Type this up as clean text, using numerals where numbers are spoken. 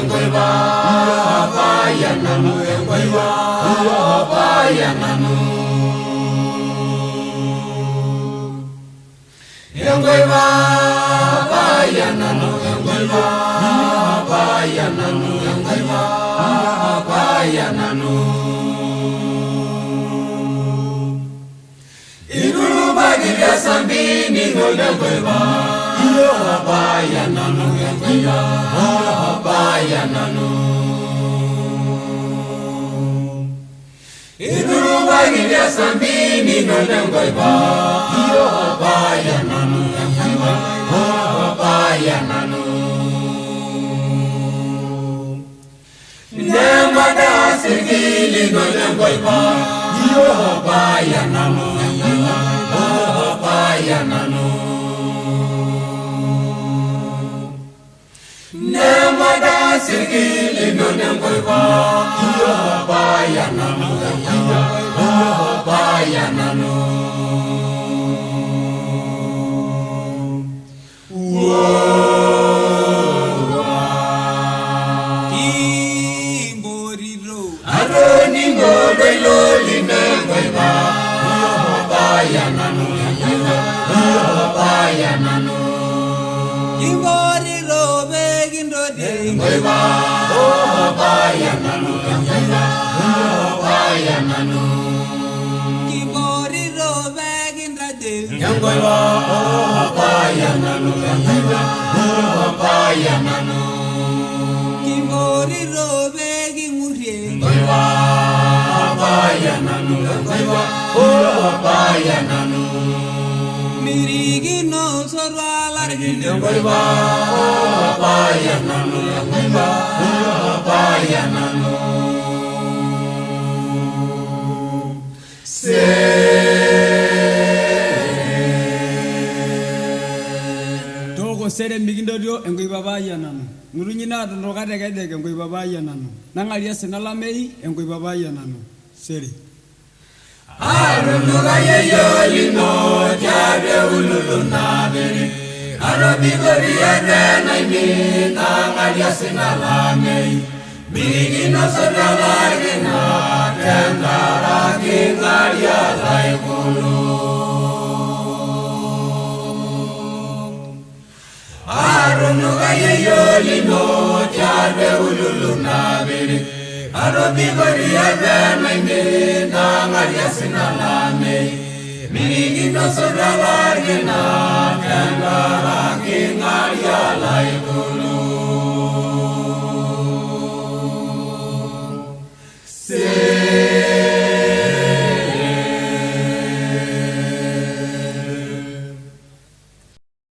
engoiba Baya nanu engoiba Baya nanu Engoiba Baya nanu engoiba Baya nanu engoiba Baya nanu Irubagi sambini ngonengoiba Baya nanu engoiba Baya nanu Irubagi sambini ngonengoiba Baya nanu engoiba Baya nanu Nemada sirgili ngonengoiba Baya nanu engoiba Baya nanu Nemada sirgili ngonengoiba Baya nanu engoiba Baya nanu Kimboriro Aroni ngolelo linengoiba Baya nanu engoiba Baya nanu Kimboriro begindode Engoiba Baya nanu engoiba Baya nanu Kimboriro begindode Engoiba Baya nanu engoiba Baya nanu Kimboriro begingurie Engoiba Baya nanu engoiba Baya nanu Mirigino sorwalargine Engoiba Baya nanu engoiba Baya nanu Toko sere mikindorio engoiba baya nanu Ngurunyi naatunuka tekejek engoiba baya nanu Nang'aria sina lamei engoiba baya nanu Sere Arunuka yeyo lino tiabe ululu nabere Arobigori ene naimi nang'aria sina lamei Mirigino sotalargina tengaraki ng'aria laikulu Arunuka yeyo lino tiabe ululu nabere Arobigori ene naimi nang'aria sina lamei Mirigino sotalargina tengaraki